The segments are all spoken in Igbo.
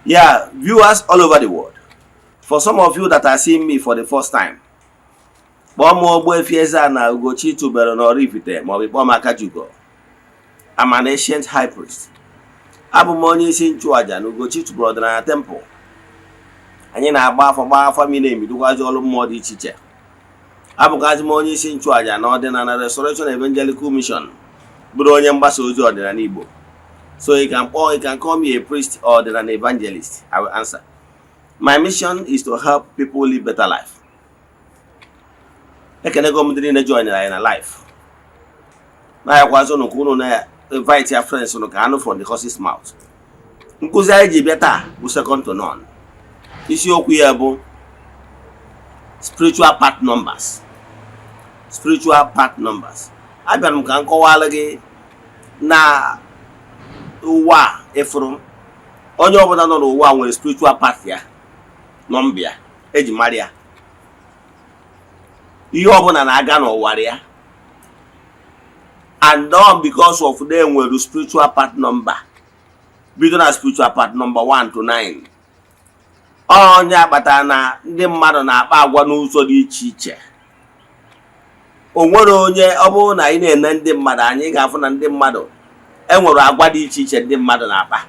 Yeah, viewers all over the world. For some of you that are seeing me for the first time, kpọọ m Ogbuefi Eze-Ana Ugochi tubelu n'Oraifite maọbụ kpọọ m Akajiugo. I'm an ancient high priest. Abụ m onye isi nchụaja na Ugochi tubelu ọdịnala temple. Anyị na-agba afọ, gbaa afọ miri emi, dụkwazi ọrụ mmụọ dị iche iche. Abụkwazi m onye isi nchụaja na Ọdịnala Restoration Evangelical Mission, bụrụ onye mgbasa ozi ọdịnala Igbo. So you can call me a priest or an evangelist. I will answer. My mission is to help people live better life. Ekenego m ndị niile join anyị na live. Na-ayakwazi unu ka unu na invite ya friends unu ka anụ from the horse's mouth. Nkụzi anyị ji bịa taa bụ second to none. Isiokwu ya bụ spiritual path numbers. Spiritual path numbers. Abịara m ka m kọwara gị na ụwa ịfụrụ onye ọbụla nọ n'ụwa nwere spiritual path ya, number ya eji mara ya. Ihe ọbụla na-aga n'ụwa ya, and all because of na enwere spiritual path number, bido na spiritual path number 1 to 9. Onye akpatara na ndị mmadụ na-akpa agwa n'ụzọ dị iche iche. O nwere onye ọ bụrụ na anyị na-ene ndị mmadụ, anyị ga-afụ na ndị mmadụ enwere agwa dị iche iche ndị mmadụ na-akpa.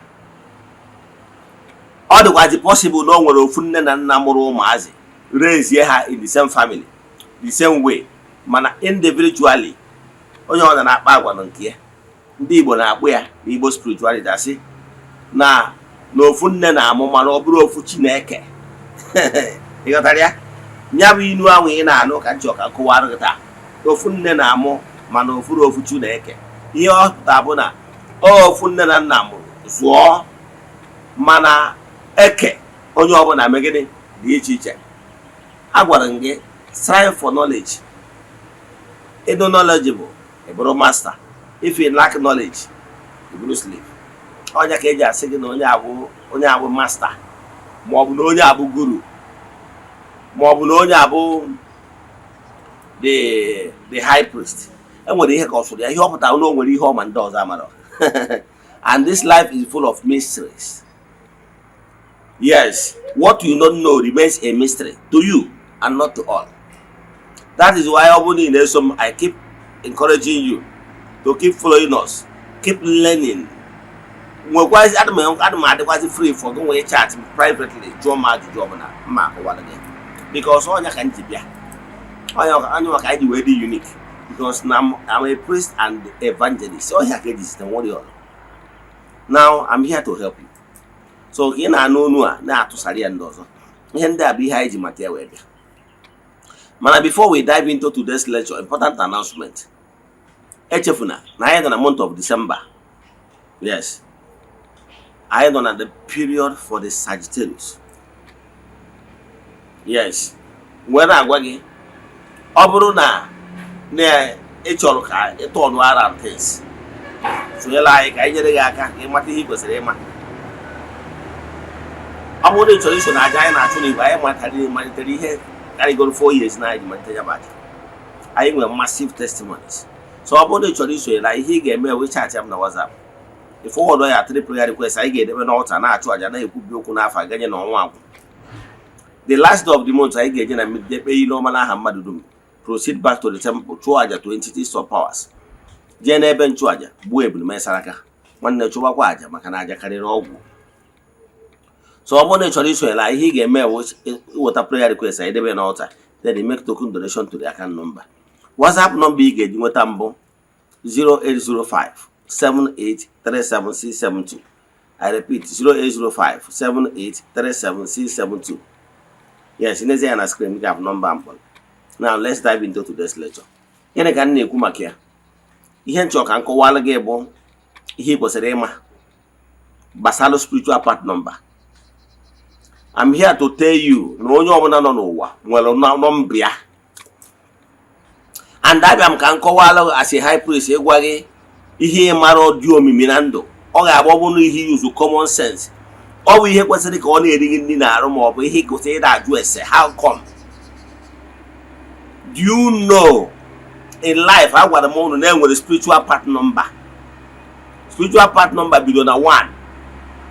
Ọ dịkwazi possible na o nwere ofu nne na nna mụrụ ụmụazị, rezie ha in the same family, the same way, mana individually onye ọbụla na-akpa agwa na nke ya. Ndị Igbo na-akpụ ya n'Igbo spirituality, asị na ofu nne na-amụ, mana ọ bụrụ ofu Chineke. Ị ghọtara ya? Ya bụ inu ahụ ị na-anụ ka nchọ ka kụwara gị taa. Ofu nne na-amụ, mana ofuru ofu Chineke. Ihe ọ pụtara bụ na ofu nne na nna mụrụ zụọ, mana eke onye ọbụla megide dị iche iche. Agwara m gị, strive for knowledge. Ịdụ knowledgeable, ị bụrụ master. If you lack knowledge, ị bụrụ slave. Onye ka eji asị gị na onye abụ master, ma ọ bụ na onye abụ guru, ma ọ bụ na onye abụ the high priest? Enwere ihe ka ọ sụrụ ya, ihe ọ pụtara na o nwere ihe ọma ndị ọzọ amara. And this life is full of mysteries. Yes, what you don't know remains a mystery to you and not to all. That is why ọ bụrụ na ị na-eso m, I keep encouraging you to keep following us, keep learning. Nwekwazi adị m adịkwazi free for gị nwee chat privately, jụọ m ajụjụ ọbụla mma akọwara gị, because ọnya ka m ji bịa, onye maka anyị ji wee dị unique, because na I'm a priest and evangelist. Ọhịa ka eji site nwere ọzọ. Now I'm here to help you. So ka ị na-anụ onu a na-atụsara ya ndị ọzọ, ihe ndị a bụ ihe anyị ji maka ya wee bịa. Mana before we dive into today's lecture, important announcement. Echefuna na anyị nọ na month of December. Yes, anyị nọ na the period for the Sagittarius. Yes, wee na-agwa gị, ọ bụrụ na ị chọrọ ka ị turn around things, sonyere anyị ka anyị nyere gị aka ka ị mata ihe ị kwesịrị ịma. Ọ bụrụ na ị chọrọ iso na aja anyị na-achụ n'igwe, anyị malitere ihe karịgoro 4 years na anyị ji malite ya bụ aja. Anyị nwere massive testimonies. So ọ bụrụ na ị chọrọ isonyere anyị, ihe ị ga-eme, wee chat m na WhatsApp, ị forward ya three prayer request anyị ga-edebe n'altar, na-achụ aja, na-ekwubi okwu n'afọ aganye na ọnwa agwụ. The last day of the month, anyị ga-eje na mmiri kpee ile ọma n'aha mmadụ dum, proceed back to the temple, chụọ aja to entities of powers, jee n'ebe nchụaja, gbuo ebulu saraka. Nwanne, chụbakwa aja, maka na aja karịrị ọgwụ. So ọ bụrụ na ị chọrọ isonyere anyị, ihe ị ga-eme bụ iweta prayer request, anyị debe n'altar, then you make token donation to the account number. WhatsApp number ị ga-eji nweta mbụ 0805 7837672. I repeat, 0805 7837672. Yes, n'ezie ya na screen ị ga-afụ nọmba mkpọrọ. Now let's dive into today's lecture. Gịnị ka m na-ekwu maka ya? Ihe nchọ ka m kọwalụ gị bụ ihe ị kwesịrị ịma gbasara spiritual path number. I'm here to tell you na onye ọbụla nọ n'ụwa nwere nọmba ya, and abịa m ka m kọwalụ as a high priest, ịgwa gị ihe ị mara dị omimi na ndụ. Ọ ga-agba, ọ bụrụ ihe use common sense, ọ bụ ihe kwesịrị ka ọ na-eri gị nri na-arụ, ma ọ bụ ihe kwesịrị ịda ajụ ese, how come? Do you know, in life, agwara m unu na enwere spiritual path number. Spiritual path number bido na 1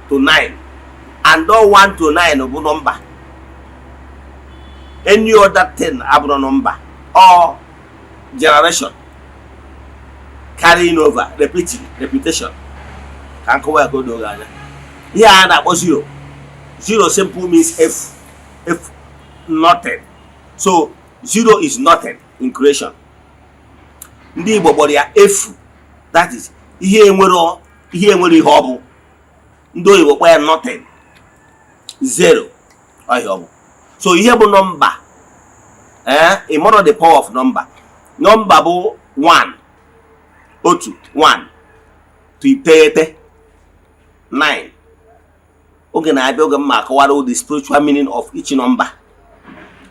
to 9. And all 1 to 9 bụ nọmba. Any other thing abụrụ nọmba or generation carrying over, repeating, repetition. Ka nkọwa ya ka o doo gị anya. Ihe a na-akpọ zero, zero simple means f f, nothing. So zero is nothing in creation. Ndị Igbo kpọrọ ya efu, that is ihe enwere, ihe enwere ihe ọ bụ. Ndị oyibo kpọ ya nothing, zero, ọ ihe ọ bụ. So ihe bụ nọmba, ị mara the power of number. Nọmba bụ 1, otu, 1 to iteghete, 9. Oge na-abịa, oge mma akọwara the spiritual meaning of each number,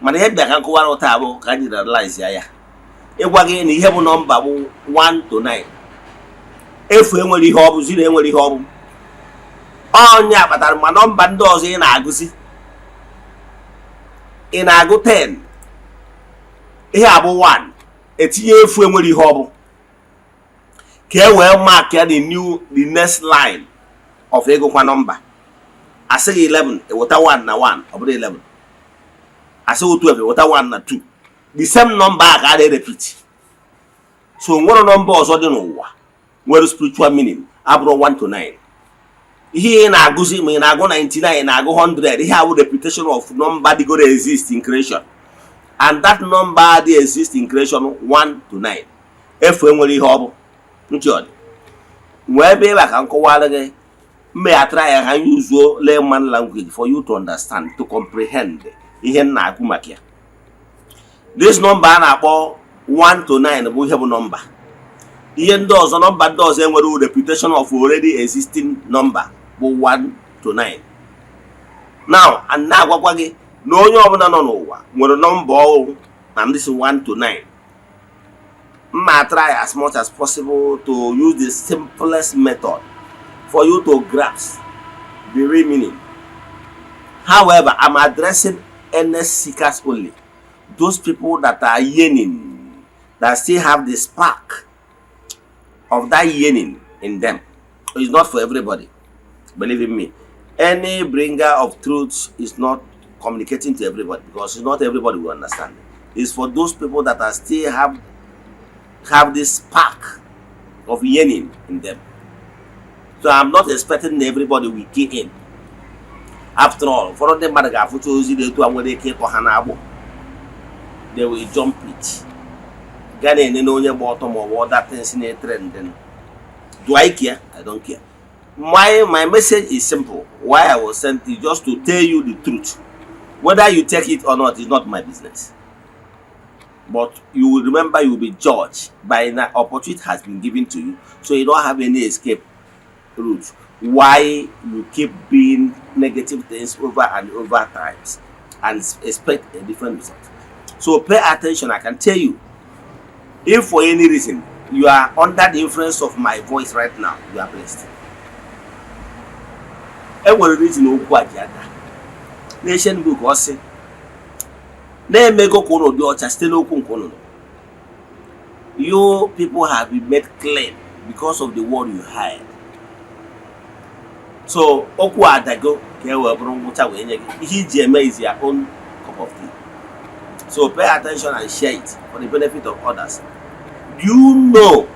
mana ihe bịa ka nkọwara ụta bụ ka anyị realize ya, ịgwa gị na ihe bụ nọmba bụ 1 to 9. Efu enwere ihe ọ bụ, zero enwere ihe ọ bụ. Onye kpatara ma nọmba ndị ọzọ ị na-agụzi, ị na-agụ 10, ihe a bụ 1, etinye efu enwere ihe ọ bụ ka e wee mark ya the next line of ịgụkwa nọmba. Asịghị 11, eweta 1 na 1, ọ bụrụ 11. Asịghị 12, eweta 1 na 2. The same number a ka a na-repeat. So nwere nọmba ọzọ dị n'ụwa nwere spiritual meaning abụrụ 1 to 9. Ihe ị na-agụzi, ma ị na-agụ 99, na-agụ 100, ihe awụ repetition of number dịgoro exist in creation, and that number dị exist in creation 1 to 9. Efu enwere ihe ọ bụ. Ntị ọ dị nwee ebe ịba ka m kọwara gị mme ya. Try ya ka m use layman language for you to understand, to comprehend ihe m na-agụ maka ya. This number a na-akpọ 1 to 9 bụ ihe bụ nọmba. Ihe ndị ọzọ, nọmba ndị ọzọ enwere repetition of already existing number bụ 1 to 9. Now, and na-agwakwa gị na onye ọbụla nọ n'ụwa nwere nọmba ọhụụ na ndị si 1 to 9. Mma try as much as possible to use the simplest method for you to grasp the real meaning. However, I'm addressing earnest seekers only, those people that are yearning, that still have the spark of that yearning in them. It's not for everybody, believe in me. Any bringer of truth is not communicating to everybody, because it's not everybody will understand. It's for those people that are still have this spark of yearning in them. So I'm not expecting everybody will key in. After all, ụfọdụ ndị mmadụ ga-afụcha ozi dị etu a nwere ike ịtọ ha n'agbụ, they will jump it, ga na-enene onye gba ọtọ ma ọ bụ other things na-etrend. Do I care? I don't care. My message is simple. Why I was sent is just to tell you the truth. Whether you take it or not is not my business, but you will remember you will be judged by the opportunity has been given to you, so you don't have any escape route. Why you keep being negative things over and over times and expect a different result? So pay attention. I can tell you, if for any reason you are under the influence of my voice right now, you are blessed. E nwere reason okwu a ji ada n'Ancient Book. Ọ sị na-emego ka ụnụ dị ọcha site n'okwu nke ụnụ nụ. You people have been made clean because of the word you heard. So okwu adago ka e wee bụrụ ngwụcha wee nye gị ihe iji eme is your own cup of tea. So pay attention and share it for the benefit of others. Do you know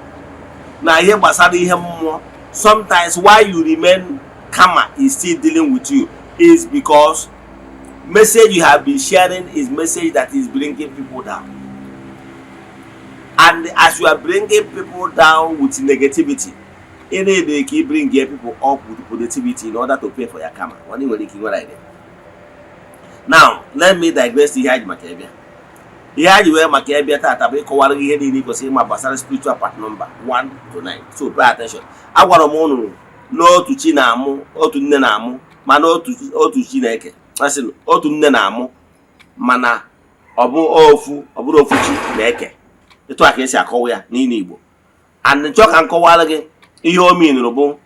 na ihe gbasara ihe mmụọ, sometimes why you remain, karma is still dealing with you, is because message you have been sharing is message that is bringing people down. And as you are bringing people down with negativity, ị na-ede ka ị bring people up with positivity in order to pay for your karma. Nwanne, nwere ike nwere idea. Now let me digress. Ihe anyị maka ịbịa, ihe anyị wee maka ịbịa taata bụ ịkọwara gị ihe niile ị kwesịrị ịma gbasara spiritual part number 1 to 9. So pay attention. Agwara m ụnụ n'otu chi na-amụ, otu nne na-amụ, mana otu Chineke asị otu nne na-amụ, mana ọ bụ ofu, ọ bụrụ ofu chi na-eke. Etu a ka esi akọwa ya n'ile Igbo. And chọọ ka m kọwara gị ihe o minụrụ bụ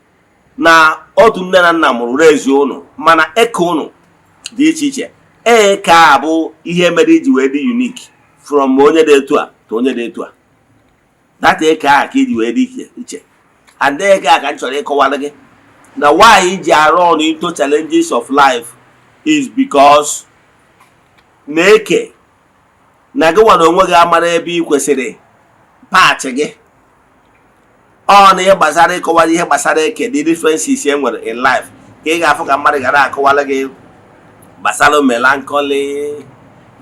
na otu nne na nna mụrụ rezi ụnụ, mana eke ụnụ dị iche iche. Eke a bụ ihe mere iji wee dị unique from onye dị etu a to onye dị etu a. Data eke a ka iji wee dị iche iche. And eke a ka m chọrọ ịkọwara gị. Na why ji run into challenges of life is because na eke na gị nwere onwe gị amara ebe ị kwesịrị path gị. Ọ na ihe gbasara ịkọwara ihe gbasara eke, the differences e nwere in life, ka ị ga-afụ ka mmadụ gara akọwara gị gbasara melancholy,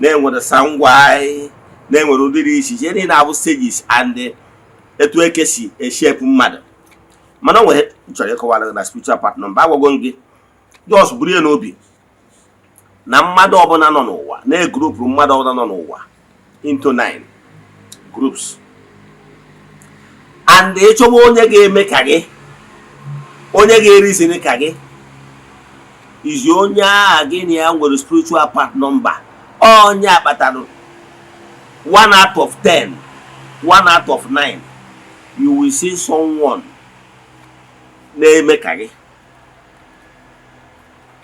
na-enwere sanguine, na-enwere ụdị dị iche iche niile abụ stages and etu eke si eshape mmadụ. Mana o nwere m chọrọ ịkọwara gị na spiritual path number. Agwago m gị, just buru ya n'obi na mmadụ ọbụla nọ n'ụwa na-egroupụrụ mmadụ ọbụla nọ n'ụwa into nine groups, and ịchọwa onye ga-eme ka gị, onye ga-erizini ka gị, izi onye agha gị na ya nwere spiritual path number. Onye akpatara 1 out of 10, 1 out of 9, you will see someone na-eme ka gị.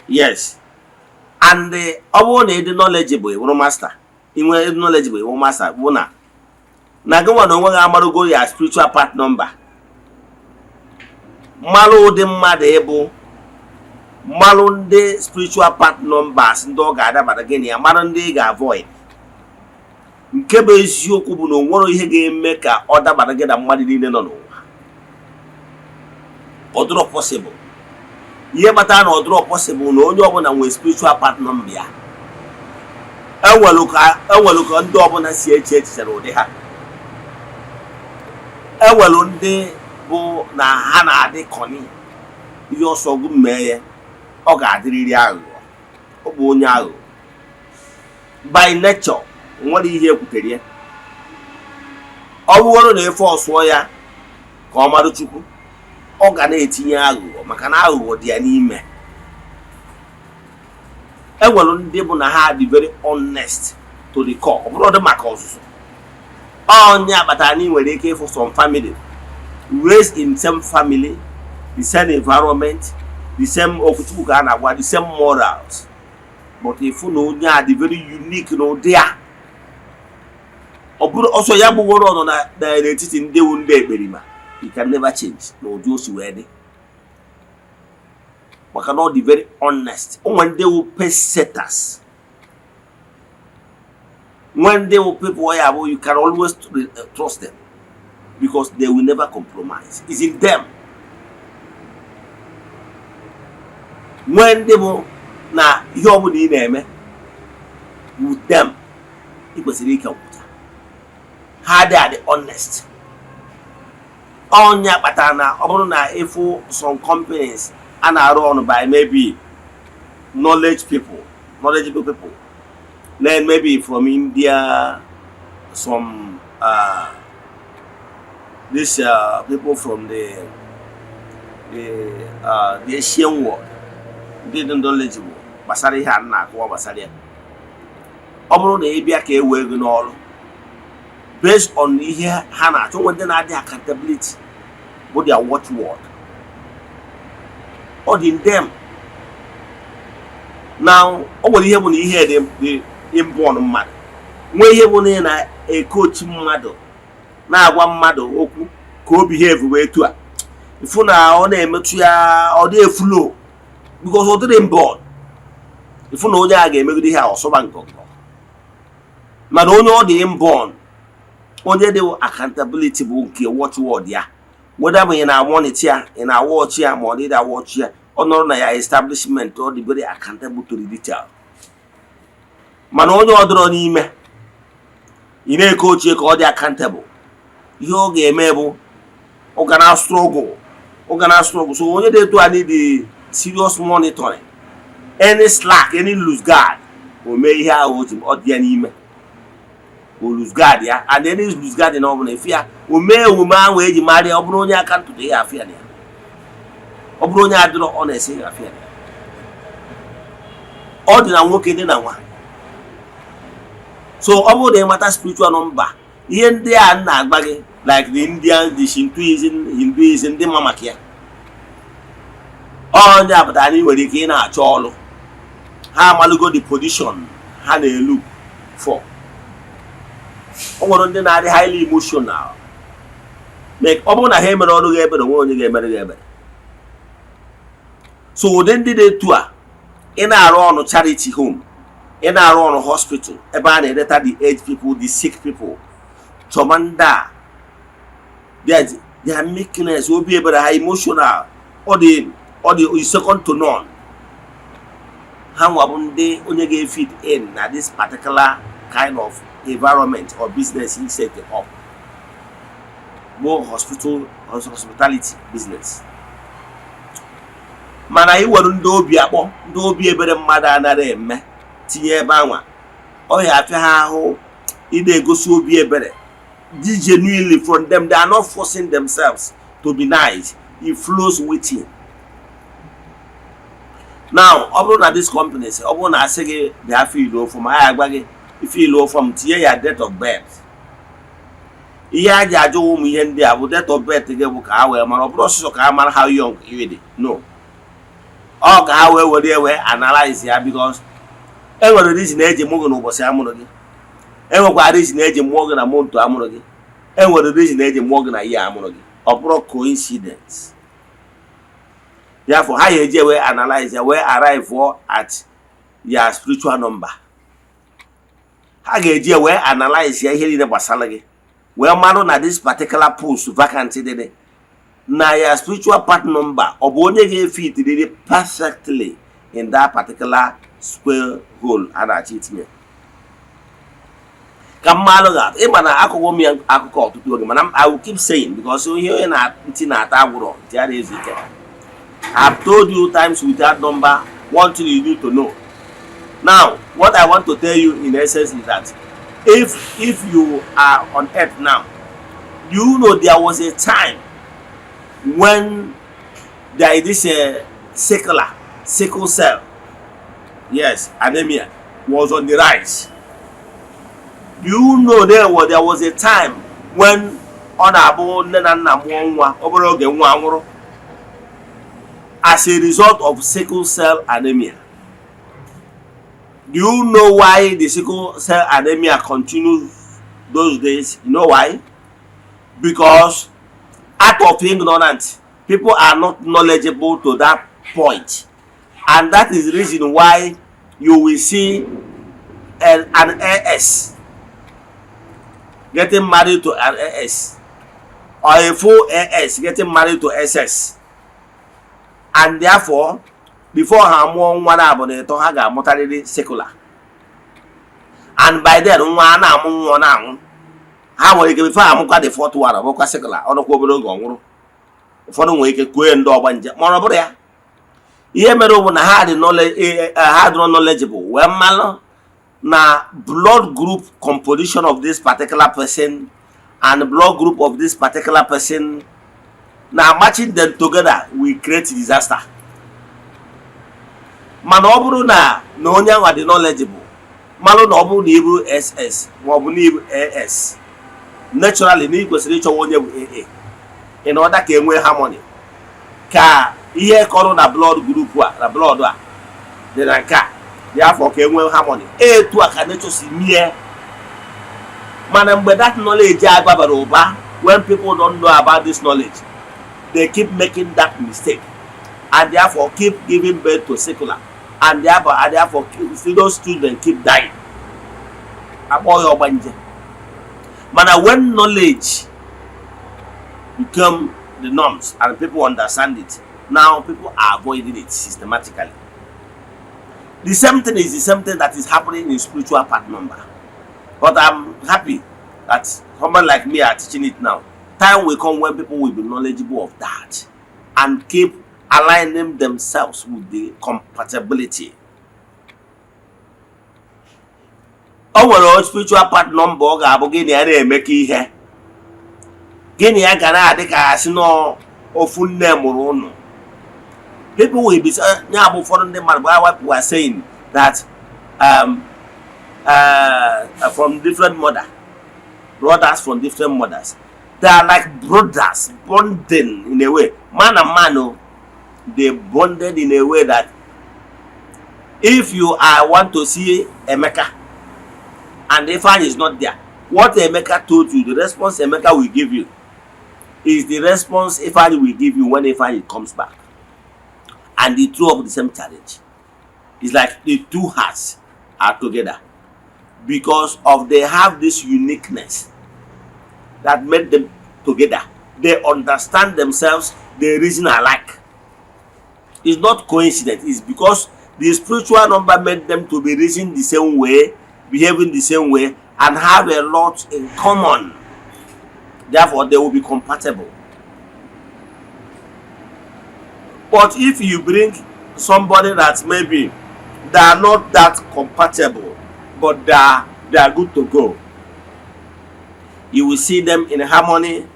Yes, and ọ bụrụ na ịdị knowledgeable, ị bụrụ master. Inwe knowledgeable, ị bụrụ master, bụ na na gị nwa na onwe gị amarugo ya spiritual path number, mmalụ ụdị mmadụ ịbụ, mmalụ ndị spiritual path numbers ndị ọ ga-adabara gị na ya, mara ndị ị ga-avoid. Nke bụ eziokwu bụ na o nwere ihe ga-eme ka ọ dabara gị na mmadụ niile nọ n'ụwa. Ọ dịrọ possible. Ihe kpatara na ọ dịrọ possible na onye ọbụla nwere spiritual path number ya. Enwelu ka ndị ọbụla si eche echiche na ụdị ha. Enwelu ndị bụ na ha na-adị cunny. Ihe ọsọ gụ mee ya, ọ ga-adịrịrị aghụghọ. Ọ bụ onye aghụghọ by nature. Nwere ihe ekwutere ya, ọ bụrụ na efe ọsụọ ya ka ọ marụ Chukwu, ọ ga na-etinye aghụghọ, maka na aghụghọ dị ya n'ime. Enwere ndị bụ na ha dị very honest to the core. Ọ bụrụ dị maka ọzụzụ, onye akpatara na ị nwere ike ịfụ some family raised in same family, the same environment, the same okwuchukwu ka a na-agwa, the same morals, but ịfụ na onye a dị very unique n'ụdị a. Ọ bụrụ ọsọ ya gbugoro ọnọ na n'etiti ndị wu ndị ekperima, you can never change n'ụdị o si wee dị, maka na ọ dị very honest. O nwere ndị wu pace setters, nwee ndị wu people ya bụ you can always trust them because they will never compromise. It's in them. Nwee ndị bụ na ihe ọbụla ị na-eme with them, ị kwesịrị ike nkwụcha ha dị adị honest. Ọnya kpatara na ọ bụrụ na ịfụ some companies a na-arụ ọrụ by maybe knowledge people, knowledgeable people, then maybe from India, some these people from the Asian world, ndị dị knowledgeable gbasara ihe a na-akụwa gbasara ya, ọ bụrụ na ị bịa ka e wee gị n'ọrụ based on ihe ha na-achọ, nwe ndị na-adị accountability bụ their watchword. Ọ dị in them. Now, o nwere ihe bụ na ihe dị dị inborn mmadụ, nwee ihe bụ na ị na-ekochi mmadụ, na-agwa mmadụ okwu ka o behave wee etu a, ịfụ na ọ na-emetụ ya, ọ dị eflow because ọ dịrị inborn. Ịfụ na onye a ga-emegide ihe a, ọsọba ngọngọ. Mana onye ọ dị inborn, onye dị accountability bụ nke watchword ya, whether ma ị na-amonitor ya, ị na-awatch ya, ma ọ dịghị awatch ya, ọ nọrọ na ya establishment, ọ dị very accountable to the detail. Mana onye ọ dọrọ n'ime, ị na-eke ochie ka ọ dị accountable, ihe ọ ga-eme bụ ọ ga na struggle, ọ ga na struggle. So onye dị etu a need serious monitoring. Any slack, any loose guard, o mee ihe ahụ o ji ọ dị ya n'ime, o lose guard ya. And any lose guard na ọbụla efu ya, o mee omume ahụ eji mara ya. Ọ bụrụ onye aka ntụtụ, ya afụ ya na ya. Ọ bụrụ onye adịrọ, ọ na-esi ya afụ ya na ya. Ọ dị na nwoke, dị na nwaanyị. So ọ bụrụ na ị mata spiritual number, ihe ndị a m na-agba gị, like the Indians, the Shintoism, Hinduism, ndị ma maka ya, onye apụtara na ị nwere ike ị na-achọ ọrụ, ha amalụgo the position ha na-elu for. O nwere ndị na-adị highly emotional. Like, ọ bụrụ na ha emere ọrụ gị ebere, onwe onye ga-emere gị ebere. So ụdị ndị dị etu a, ị na-arụ ọrụ charity home, ị na-arụ ọrụ hospital ebe a na-eleta the aged people, the sick people, chọma ndị a. Their meekness, obi ebere ha, emotional, ọ dị second to none. Ha nwa bụ ndị onye ga-efit in na this particular kind of environment or business he set up, bụ hospital, hospitality business. Mana iwere ndị obi akpọ, ndị obi ebere mmadụ anaghị eme, tinye ebe anwa, ọ ya afịa ha ahụ ị na-egosi obi ebere dị genuinely from them. They are not forcing themselves to be nice, it flows within. Now, ọ bụrụ na this company, ọ bụrụ na asị gị bịa fill form, anyị agwa gị fill form, tinye ya date of birth. Ihe a ji ajụ ụmụ ihe ndị a bụ date of birth gị bụ ka ha wee mara, ọ bụrụ ọsụsọ ka ha mara how young you dị, no, ọ ka ha wee were ewe analyze ya, because e nwere reason eji mụ gị n'ụbọchị amụrụ gị, enwekwara reason eji mụọ gị na month amụrụ gị, enwere reason eji mụọ gị na ihe amụrụ gị. Ọ bụrụ coincidence. Therefore, ha ga-eji wee analyze ya, wee arrive at ya spiritual number. Ha ga-eji wee analyze ya ihe niile gbasara gị, wee marụ na this particular post vacant dị na ya spiritual part number, ọ bụ onye ga-efit really perfectly in that particular square hole a na-achọ itinye. Ka mmalụ ga ịma na akụkọ m ya akụkọ ọtụtụ oge, mana I will keep saying, because ihe onye na ntị na-ata agwụrọ ntị ya na-ezu ike. I've told you times without number one thing you need to know. Now, what I want to tell you in essence is that if you are on earth now, you know there was a time when there is this sickle cell, yes, anemia was on the rise. You know there was a time when ọ na-abụ nne na nna mụọ nwa, obere oge nwa nwụrụ as a result of sickle cell anemia. Do you know why the sickle cell anemia continues those days? You know why? Because out of ignorance, people are not knowledgeable to that point, and that is the reason why you will see an AS getting married to an AS, or a full AS getting married to SS, and therefore, before ha mụọ nwa na abụ na ịtọ, ha ga-amụtarịrị sickler, and by then nwa a na-amụ nwa na-anwụ. Ha nwere ike before amụkwa the fourth one, ọ bụrụkwa sickler, ọnụkwa obere oge ọ nwụrụ. Ụfọdụ nwere ike kwuo ya ndị ọgbanje, mana ọ bụrụ ya, ihe mere bụ na ha dị ha dị knowledgeable wee mmalụ na blood group composition of this particular person and blood group of this particular person, na matching them together will create disaster. Mana ọ bụrụ na onye ahụ dị knowledgeable, malụ na ọ bụrụ na ị bụrụ SS ma ọ bụ na ịbụ AS, naturally na ị kwesịrị ịchọwa onye bụ AA in order ka e nwee harmony, ka ihe kọrọ na blood group a na blood a dị na nke a dị afọ, ka e nwee harmony. Etu a ka nature si mie. Mana mgbe that knowledge agbabara ụba, when people don't know about this knowledge, they keep making that mistake and therefore keep giving birth to sickler, and therefore those children keep dying, akpọ ya ọgbanje. Mana when knowledge become the norms and people understand it, now people are avoiding it systematically. The same thing is the same thing that is happening in spiritual part number, but I'm happy that someone like me are teaching it now. Time will come when people will be knowledgeable of that and keep aligning themselves with the compatibility. O nwere spiritual part number ọ ga-abụ gị na ya na-emekọ ihe, gị na ya ga na-adị ka asị n'ofu nne mụrụ ụnụ. People will be, ya bụ ụfọdụ ndị mmadụ bụ why people are saying that from different mother, brothers from different mothers, they are like brothers bonding in a way, man and man oh, they bonded in a way that if you are want to see Emeka and Ifeanyi is not there, what Emeka told you, the response Emeka will give you is the response Ifeanyi will give you when Ifeanyi comes back. And they throw up the same challenge. It's like the two hearts are together because of they have this uniqueness that made them together. They understand themselves, they reason alike. It's not coincidence. It's because the spiritual number made them to be reasoning the same way, behaving the same way, and have a lot in common. Therefore, they will be compatible. But if you bring somebody that maybe they are not that compatible, but they are good to go, you will see them in harmony.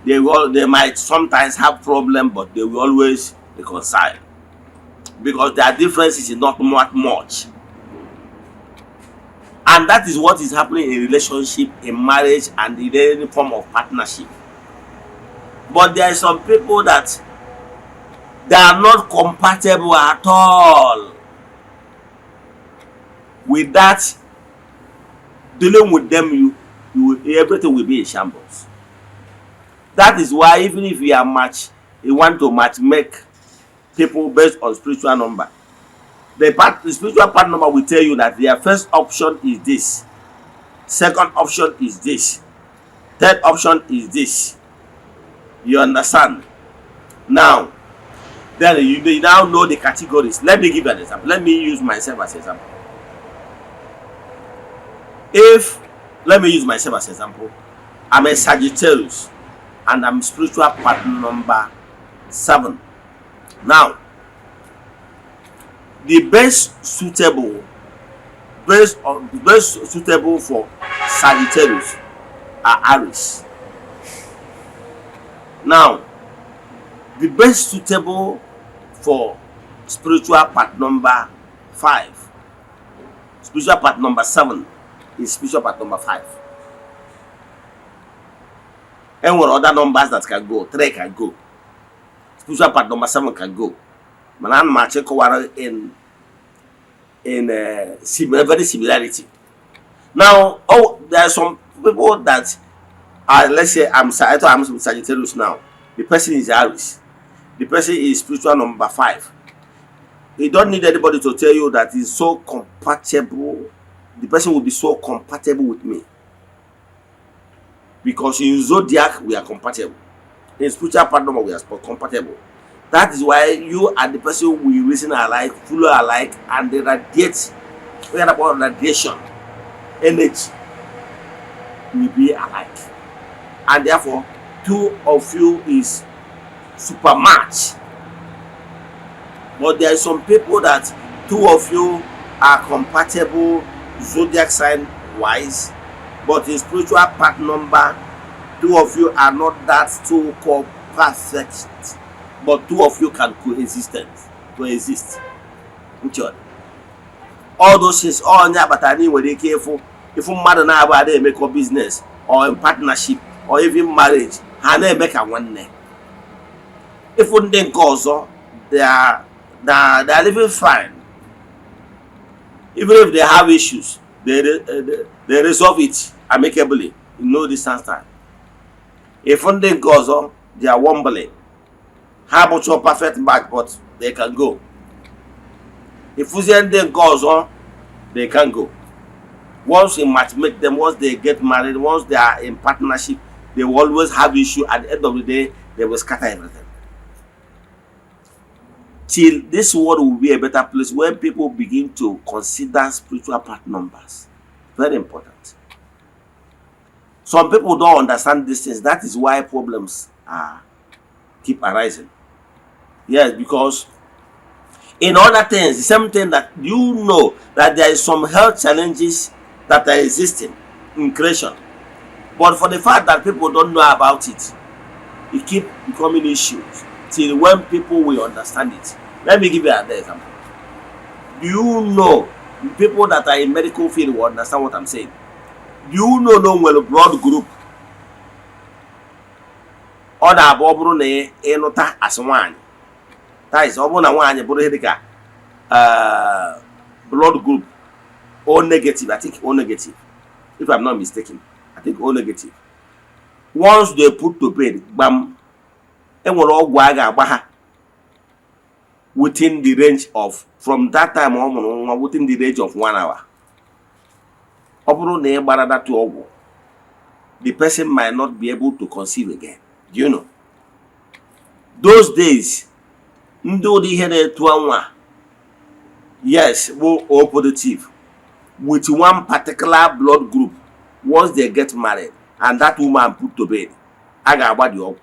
They might sometimes have problem, but they will always reconcile because their differences is not much. And that is what is happening in relationship, in marriage, and in any form of partnership. But there are some people that they are not compatible at all. With that, dealing with them, you will, everything will be in shambles. That is why even if you are match, you want to match make people based on spiritual number. The spiritual part number will tell you that their first option is this, second option is this, third option is this. You understand? Now, then you now know the categories. Let me give you an example. Let me use myself as an example. If let me use myself as an example. I'm a Sagittarius and I'm spiritual partner number 7. Now, the best suitable based on best suitable for Sagittarius are Aries. Now, the best suitable for spiritual part number 5, spiritual part number 7 is spiritual part number 5. Enwere other numbers that can go, 3 can go, spiritual part number 7 can go, mana ana m achọ ịkọwara in very similarity. Now, oh, there are some people that are, let's say I'm Sagittarius. Now the person is Aries, the person is spiritual number 5. You don't need anybody to tell you that he's so compatible. The person will be so compatible with me because in zodiac we are compatible, in spiritual partner we are compatible. That is why you and the person will reason alike, follow alike, and they radiate. We are about radiation energy will be alike, and therefore two of you is super match. But there are some people that two of you are compatible zodiac sign wise, but in spiritual part number, two of you are not that so called perfect, but two of you can coexist. Nchọ all those things, onye akpatara na ị nwere ike ịfụ ịfụ mmadụ na-abụ ada emekọ business or in partnership or even marriage, ha na-eme ka nwanne. Ịfụ ndị nke ọzọ, they are living fine. Even if they have issues, they resolve it amicably in no distance time. Ịfụ ndị nke ọzọ, they are wobbling. Ha bụcha perfect match, but they can go. Ịfụzie ndị nke ọzọ, they can go. Once you match make them, once they get married, once they are in partnership, they will always have issue. At the end of the day, they will scatter everything. Till this world will be a better place when people begin to consider spiritual part numbers. Very important. Some people don't understand these things. That is why problems are keep arising. Yes, because in other things, the same thing that you know that there is some health challenges that are existing in creation, but for the fact that people don't know about it, it keep becoming issues till when people will understand it. Let me give you another example. Do you know, people that are in medical field will understand what I'm saying, do you know na o nwere blood group ọ na-abụ ọ bụrụ na ịnụta asị nwaanyị, that is, ọ bụrụ na nwaanyị bụrụ ihe dịka blood group O negative, I think O negative, if I'm not mistaken, I think O negative, once they put to bed, gbam, enwere ọgwụ a ga-agba ha. Within the range of from that time ọ mụrụ nwa, within the range of one hour, ọ bụrụ na ị gbara that ọgwụ, the person might not be able to conceive again. Do you know those days, ndị ụdị ihe na-etu nwa, yes, bụ O positive with one particular blood group, once they get married and that woman put to bed, a ga-agba dị ọgwụ.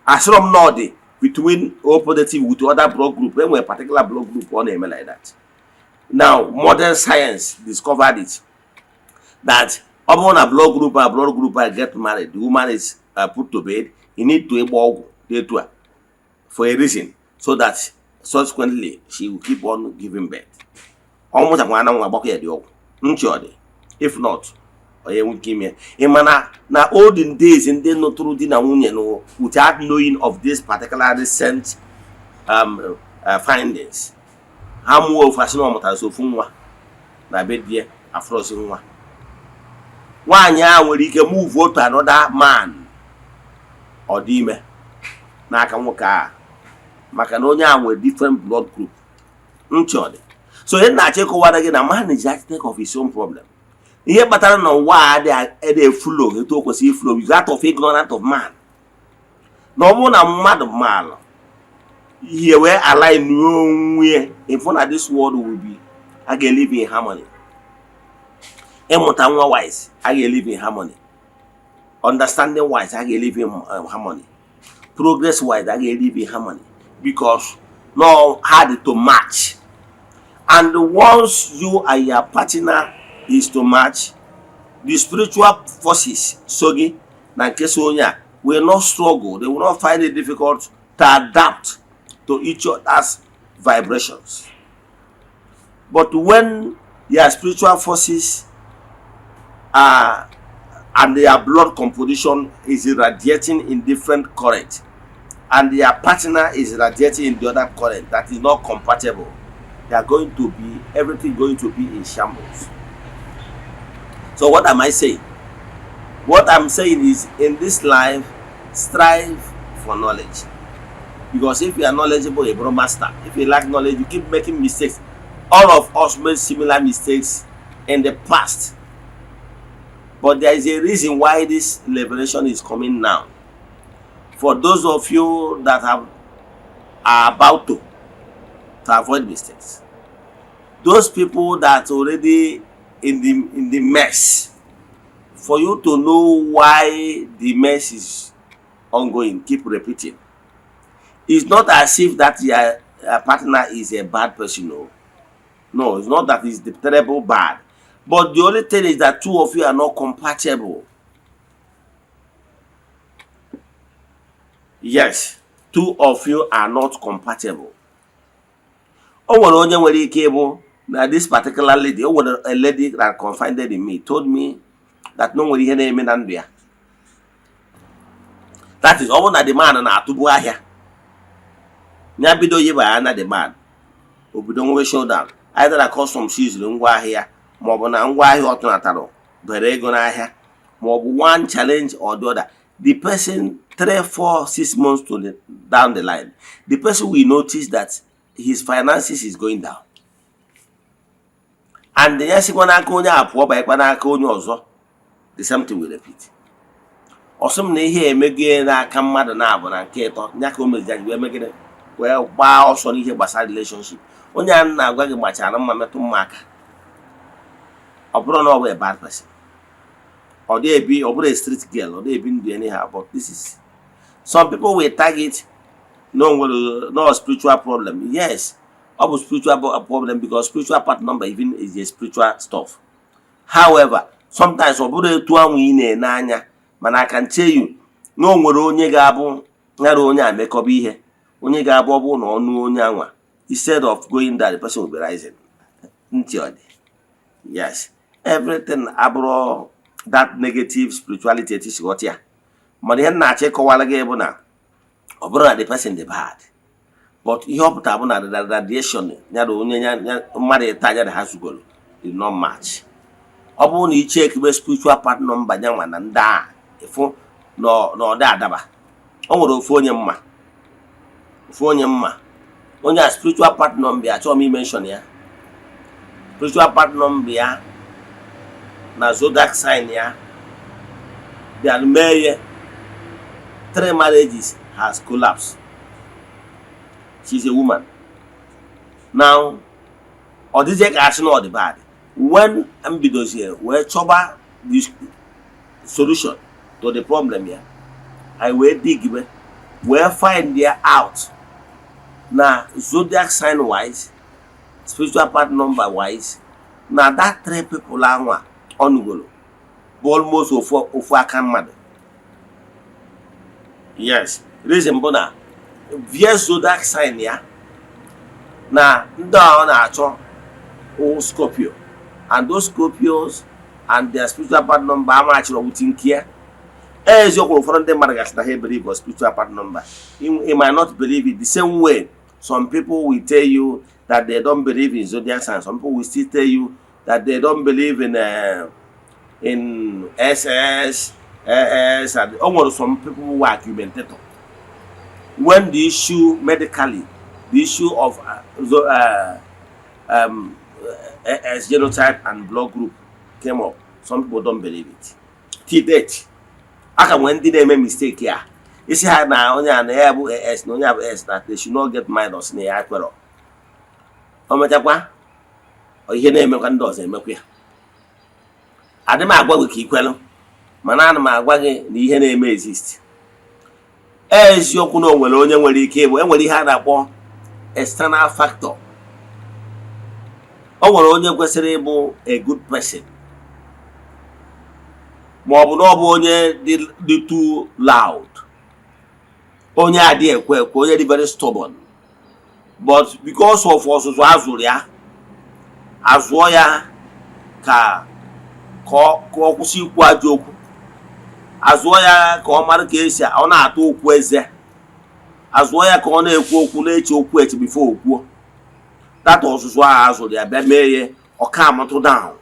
Asịrọ m na ọ dị between O positive with other blood group. Enwere particular blood group ọ na-eme like that. Now modern science discovered it that ọ bụrụ na blood group a get married, the woman is put to bed, you need to ịgba ọgwụ dị etu a for a reason, so that subsequently she will keep on giving birth. Ọ mụchakwa na nwa, agbakọ ya dị ọgwụ ntị ọ dị. If not, onye enwe ike ime. Ị ma na olden days, ndị nụtụrụ di na nwunye no without knowing of this particular recent findings, ha mụọ ofu, asị na ọ mụtara so ofu nwa na be di ya, afrosi nwa nwaanyị a nwere ike move to another man, ọ dị ime n'aka nwoke a, maka na onye a nwere different blood group. Ntị ọ dị. So ihe na-achọ ịkọwara gị na man is architect of his own problem. Ihe kpatara na ụwa a adịghị eflow etu o kwesịrị iflow is out of ignorant of man. Na ọ bụrụ na mmadụ maala ihe wee align onwe, ịfụ na this world will be, a ga-elive in harmony. Ịmụta nwa wise, a ga-elive in harmony. Understanding wise, a ga-elive in harmony. Progress wise, a ga-elive in harmony, because no hard to match. And once you and your partner is to match, the spiritual forces so gị na nke so onye a will not struggle. They will not find it difficult to adapt to each other's vibrations. But when their spiritual forces are and their blood composition is radiating in different current and their partner is radiating in the other current that is not compatible, they are going to be, everything going to be in shambles. So what am I saying? What I'm saying is, in this life, strive for knowledge, because if you are knowledgeable, you're a master. If you lack knowledge, you keep making mistakes. All of us made similar mistakes in the past, but there is a reason why this liberation is coming now, for those of you that have are about to avoid mistakes. Those people that already in the mess, for you to know why the mess is ongoing, keep repeating. It's not as if that your partner is a bad person. No, it's not that he's the terrible bad, but the only thing is that two of you are not compatible. Yes, two of you are not compatible. O nwere onye nwere ike ịbụ na this particular lady, o nwere a lady that confided in me, told me that no nwere ihe na-eme na ndụ ya. That is, ọ bụrụ na the man na-atụbu ahịa ya, bido yiba ya na the man obido nwewe showdown, either na customs seized ngwa ahịa, maọbụ na ngwa ahịa ọ tụnatara bere ego n'ahịa, maọbụ one challenge or the other, the person, 3, 4, 6 months down the line, the person will notice that his finances is going down, and ya sikwa n'aka onye a pụọ, banyekwa n'aka onye ọzọ, the same thing will repeat. Ọsị m na ihe emego n'aka mmadụ na-abụ na nke ịtọ ya ka o meziri wee megide wee gbaa ọsọ n'ihe gbasara relationship. Onye a na-agwa gị gbachara mma, metụ mma aka. Ọ bụrụ na ọ bụ a bad person, ọ dị ebi, ọ bụrụ a street girl, ọ dị ebi ndụ anyhow. But this is, some people will target no nwere no spiritual problem. Yes, ọ bụ spiritual problem, because spiritual part number even is a spiritual stuff. However, sometimes ọ bụrụ etu ahụ ị na-ene anya, mana I can tell you na o nwere onye ga-abụ nyara onye a mekọba ihe, onye ga-abụ ọ bụrụ na ọnụ onye anwa, instead of going down, the person will be rising. Ntị ọ dị. Yes, everything abụrụ that negative spirituality etu si ghọta ya, mana ihe m na-achọ ịkọwara gị bụ na ọ bụrụ na the person dị bad, but ihe ọ pụtara bụ na the radiation ya na onye mmadụ ịta anya na ha zugoro did not match. Ọ bụrụ na iche ekebe spiritual part number ya nwa na ndị a, ịfụ na ọ dị adaba. O nwere ofu onye mma, ofu onye mma. Onye a, spiritual partner m bịa, achọghị m imention ya, spiritual partner m bịa na zodiac sign ya bịa mee ya, three marriages has collapsed. She's a woman now. Ọ dịzie ka asị na ọ dị bad. When m bidozie wee chọba the solution to the problem ya, I wee dig wee find ya out na zodiac sign wise, spiritual part number wise, na that three people anwa ọnụgolo bụ almost ofu ofu aka mmadụ. Yes, reason bụ na via zodiac sign ya na ndị a ọ na-achọ wụ Scorpio, and those Scorpios and their spiritual part number amachịrị with nke ya. Eziokwu, ụfọdụ ndị mmadụ gasị na ha believe on spiritual part number. You might not believe it. The same way some people will tell you that they don't believe in zodiac sign, some people will still tell you that they don't believe in SS, AS, and o nwere some people who are argumentator. When the issue medically, the issue of AS genotype and blood group came up, some people don't believe it till date. Aka nwee ndị na-eme mistake ya, isi ha na onye a na ya bụ AS na onye a bụ S, na they should not get minus, na ya kwere. O mechakwa ihe na-emekwa ndị ọzọ emekwa ya. Adị m agwa gị ka ikwelụ, mana ana m agwa gị na ihe na-eme exist. Eziokwu na o nwere onye nwere ike ịbụ enwere ihe a na-akpọ external factor. O nwere onye kwesịrị ịbụ a good person, ma ọ bụ na ọ bụ onye dị too loud, onye adị ekwe ekwe, onye dị very stubborn, but because of ọzụzụ azụrụ ya, azụọ ya ka ọ kwụsị ikwu ajọ okwu, azụọ ya ka ọ mara ka esi ọ na-atụ okwu eze, azụọ ya ka ọ na-ekwu okwu, na-eche okwu eche before okwuo. Data ọzụzụ ahụ azụrụ ya bịa mee ya ọka amatụ down,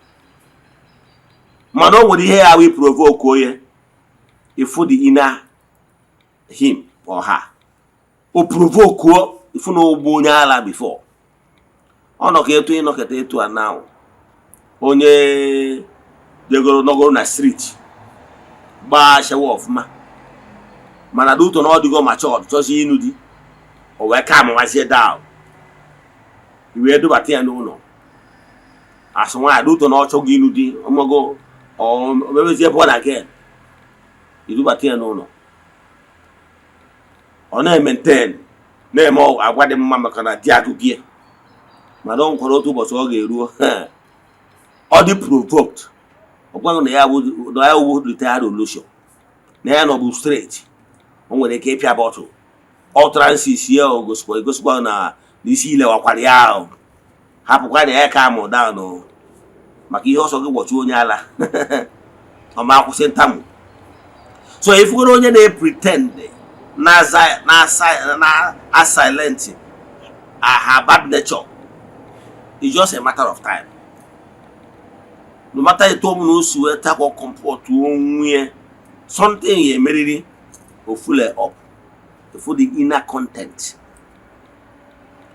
mana o nwere ihe ya wee provoke onye ifu the inner him or her, o provoke ifu na ụgbọ onye ala before ọ nọ ka etu ịnọkọta etu a now, onye jegoro nọgoro na street gbaa ashawo ọfụma, mana due to na ọ dịgo matured, chọzi ịnụ di, o wee ka amawazie down, wee dubata ya n'ụlọ asụ nwaanyị. Due to na ọ chọghị ịnụ di, ọmọgo o mebezie born again, idubata ya n'ụlọ, ọ na-emaintain, na-eme agwa dị mma, maka na di agụgị ya. Mana o nwekwara otu ụbọchị ọ ga-eruo, ọ dị provoked, ọ gwaghị na ya bụ retired olution, na ya nọbụ straight. O nwere ike ịpịa bottle utterances ya, o gosikwa egosikwa na n'isi ilewakwara ya ahụ, hapụkwa na ya ka amụ down maka ihe ọsọ gị gwọchi onye ala, ọ ma akwụsị ntamu. So ifugoro onye na-pretend na silent her bad nature, it's just a matter of time. No matter etu ọbụla o si wee takwa comport onwe ya, something ya emeriri o flare up, for the inner content.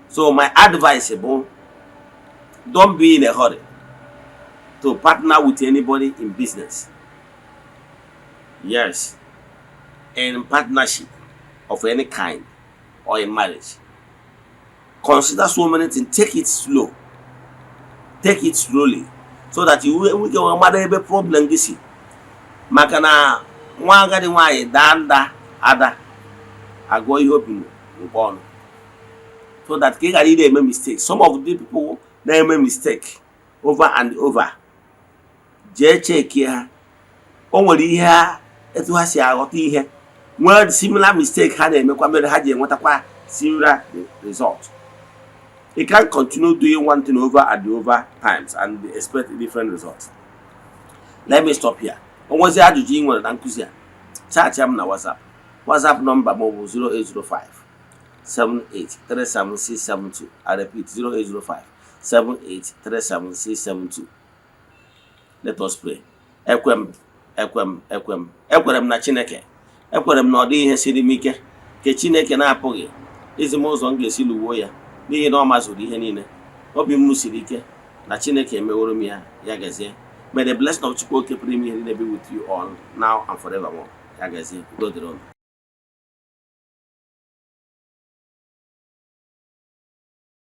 So my advice bụ, don't be in a hurry to partner with anybody in business, yes, in partnership of any kind or in marriage. Consider so many things. Take it slow, take it slowly, so that you nwee ike wee mara ebe problem gị si, maka na nwa agadi nwaanyị daa nda ada agụọ ihe obi nke ọnụ, so that ka ị ghara ị na-eme mistake. Some of the people na-eme mistake over and over, jee chekie ha, o nwere ihe ha etu ha si aghọta ihe, nwee similar mistake ha na-emekwa, mere ha ji enwetakwa similar result. You can't continue doing one thing over and over times and expect different results. Let me stop here. O nwezi ajụjụ ị nwere na nkụzi a, chat m na WhatsApp. WhatsApp nọmba m bụ 0805 7837672. I repeat, 0805 7837672. Let us pray. Ekwe m, ekwe m, ekwe m, ekwere m na Chineke. Ekwere m na ọ dịghị ihe siri m ike nke Chineke na-apụghị izi m ụzọ m ga-esi lụwuo ya. N'ihi na ọ mazuru ihe niile. Obi m siri ike na Chineke emeworo m ya. Ya gazie. May the blessing of Chukwu Oke pụrụ ime ihe niile be with you all now and forevermore. Ya gazie. Udo dịrị unu.